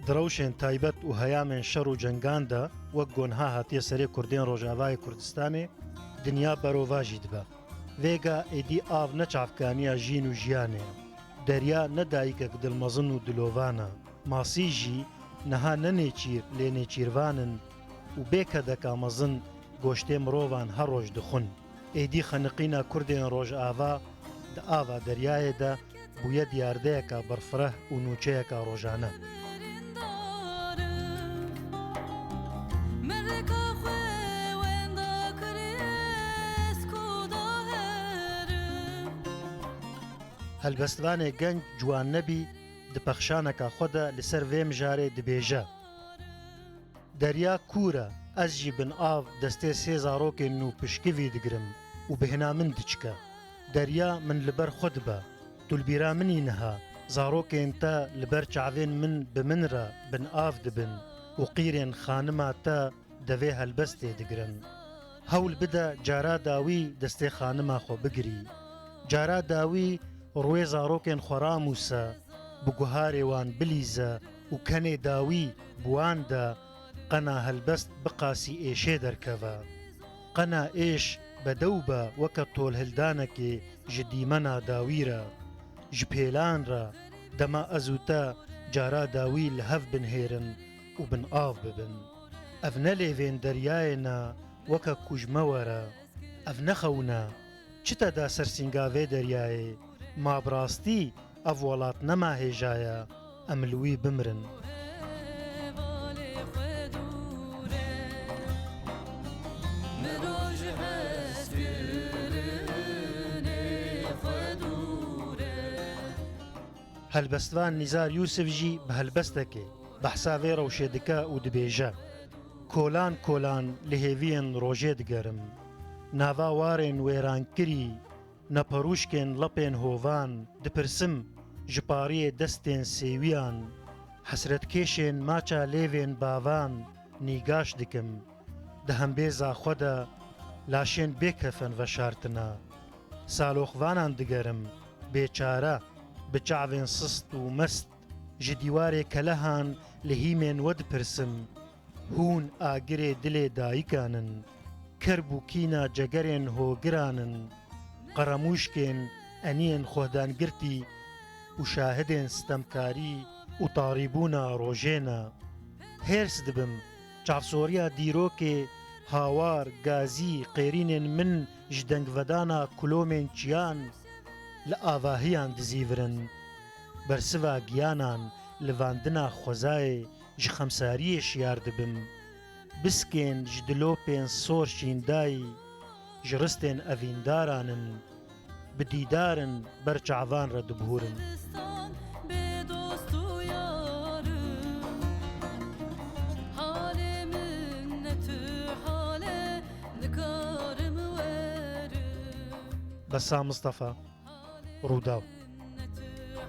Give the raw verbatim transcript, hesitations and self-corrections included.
Di rewşên taybet û heyamên şer û cengan de, wek ku niha hatiye serê Kurdên Rojavayê Kurdistanê, dinya berovajî dibe. Vêga êdî av ne çavkaniya jîn û jiyanê ye. Derya ne dayikek dilmezin û dilovan e. Masî jî niha ne nêçîr lê nêçîrvan in û bê kedeka mezin goştê mirovan her roj dixwin. Êdî xeniqîna Kurdên Rojava di ava deryayê de bûye diyardeyeka berfireh û nûçeyeka rojane. Helbestvanê genc Ciwan Nebî di pexşaneka xwe de li ser vê mijarê dibêje. Derya kûr e, ez jî bin av destê sê zarokên nû pişkivî digirim û bêhna min diçike. Derya min li ber xwe dibe. Tu li bîra min î niha, zarokên te li ber çavên min bi min re bin av dibin û qîrên xanima te devê helbestê digirin. Hewl bide cara dawî destê xanima xwe bigirî. Cara dawî rûyê zarokên xwe ramûse, bi guharê wan bilîze û kenê dawî bi wan de, qena helbest bi qasî êşê derkeve. Qena êş bedew be weke tolhildanekê ji dîmena dawî re, ji pêlan re, dema ez û te cara dawî li hev binhêrin û bin av bibin. Ev ne lêvên deryayê ne, weke ku ji me were. Ev ne xewn e. Çi te da ser sînga vê deryayê? Ma bi rastî ev welat nema hêja ye, em li wî bimirin. Helbestvan Nîzar Yûsif jî bi helbestekê behsa vê rewşê dike û dibêje, Kolan kolan li hêviyên rojê digerim. Nava warên wêrankirî, neperûşkên lepên hovan, dipirsim ji pariyê destên sêwiyan, hesretkêşên maça lêvên bavan nîgaş dikim. Di hembêza xwe de laşên bêkefen veşartine. Saloxvanan digerim, bêçare, bi çavên sist û mest, ji dîwarê kelehan li hîmên we dipirsim. Hûn agirê dilê dayikan in, kerb û kîna cegerên hogiran in, qeremûşkên eniyên xwehdangirtî û şahidên sitemkarî û tarîbûna rojê ne. Hêrs dibim, çavsoriya dîrokê hawar, gazî, qêrînên min ji dengvedana kulomên çiyan li avahiyan dizîvirin. Bersiva giyanan livandina xwezayê ji xemsariyê şiyar dibim. Biskên ji dilopên sor şîndayî ji ristên evîndaran in. Bi dîdar in ber çavan re dibihûrin. Bê dost û yarim, halê min ne tu hal e, nikarim werim. Bessam Mistefa, Rûdaw.